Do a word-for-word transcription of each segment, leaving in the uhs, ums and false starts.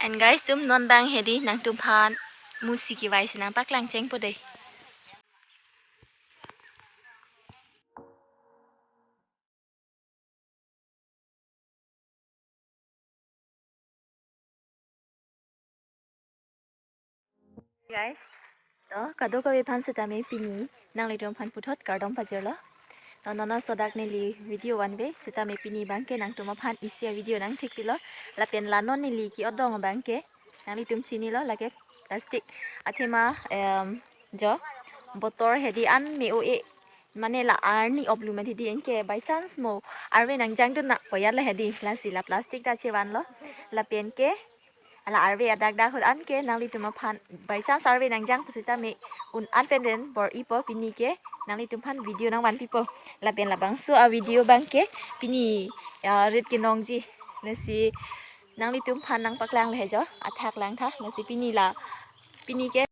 And guys, tum non bang hedi nangtum aphan musi kevai si nangpaklang chengpo dei. Guys, to kadokave aphan sitame pini nanglitum aphan puthot kardom pajirlo. To non laso adak neli video vanve sitame pini bangke nangtum aphan isi a-video nangthekpilo. Lapen la non neli ke-odong bangke nanglitum chinilo, lake plastic athema, em, jo botor hedi an me o-e, mane la arni oplu mati di, anke by chance mo arve nangjangdun na poyat le hedi, lasi la plastic ta chevanlo. Lapen ke ala arve adak dak ahut anke nanglitum aphan by chance arve nangjang pusitame un an pen den bor-ipo, pini ke nanglitum aphan video nangvanpipo. Lapen labangso a-video bangke pini, ya, rit kenongji, lasi nanglitum aphan nangpaklang le jo athak langtha, lasi pini la, pini ke.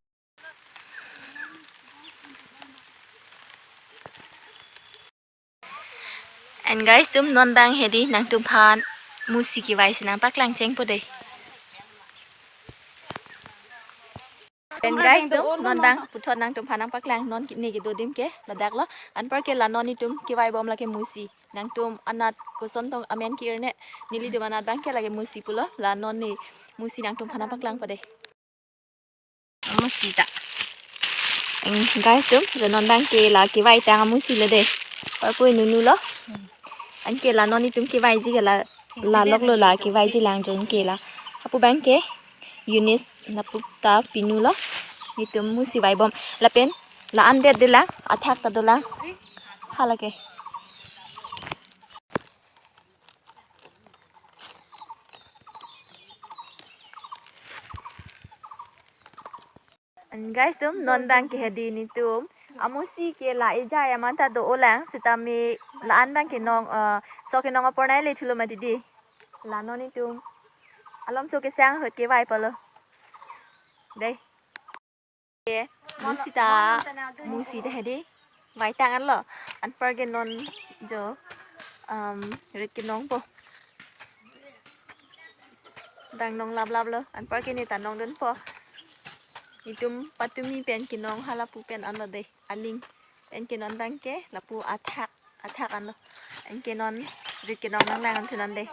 And guys, tum non bang hedi nangtum aphan musi kevai si nangpaklang chengpo dei. And guys, tum non bang puthot nangtum aphan nangpaklang, non ki-, ne kedo adim ke ladak lo. Anparke la non netum kevaibom lake musi. Nangtum anat koson tong amen ke-ir ne, nelitum anat bangke lake musi pulo. La non ne musi nangtum aphan nangpaklangpo dei. Amusi ta. Eng, guys, tum, la non bangke la kevaitang amusi lo dei. Parpui nunu lo. Anke la non netum kevaiji ke la, la lok lo la kevaiji lang jon ke la. Apu bangke Eunice napuk ta pinu lo. Netum musi vaibom. Lapen la an det de lang, athak ta dolang. Halake. And guys, tum, non bangke hedi netum amusi ke la ejai aman ta do-olang, sitame la an bangke nong, eh, so kenong apor nai le thulo mati di. La non netum alomso kesang ahut kevaipo lo. Dei. Ke musi ta, musi ta hedi vaitang anlo. Anparke non jo, um, rit kenongpo. Dang nong laplap lo. Anparke ne ta nongdunpo. Netum patumi pen kenong, halapu pen anlo dei. Aling pen ke non bangke lapu athak, athak anlo. Anke non rit kenong nanglang an thunon dei.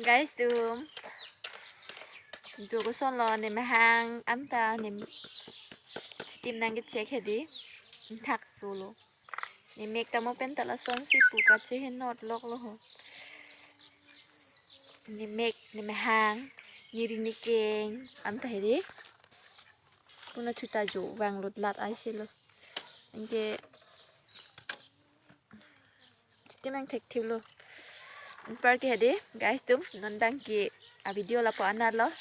Guys, tum, do kosonlo, ne mahang anta ne chitim nangkechek hedi, thak solo. Ne mek tamo pen ta lasonsi pu kachehenot loklo ho. Ne mek, ne mahang, ne ri ne keng anta hedi. Kuna chuta jo vanglut lat ai selo. Anke chitim nangthekthelo. Anparke hedi, guys, tum, non bangke a-video lapu anat lo.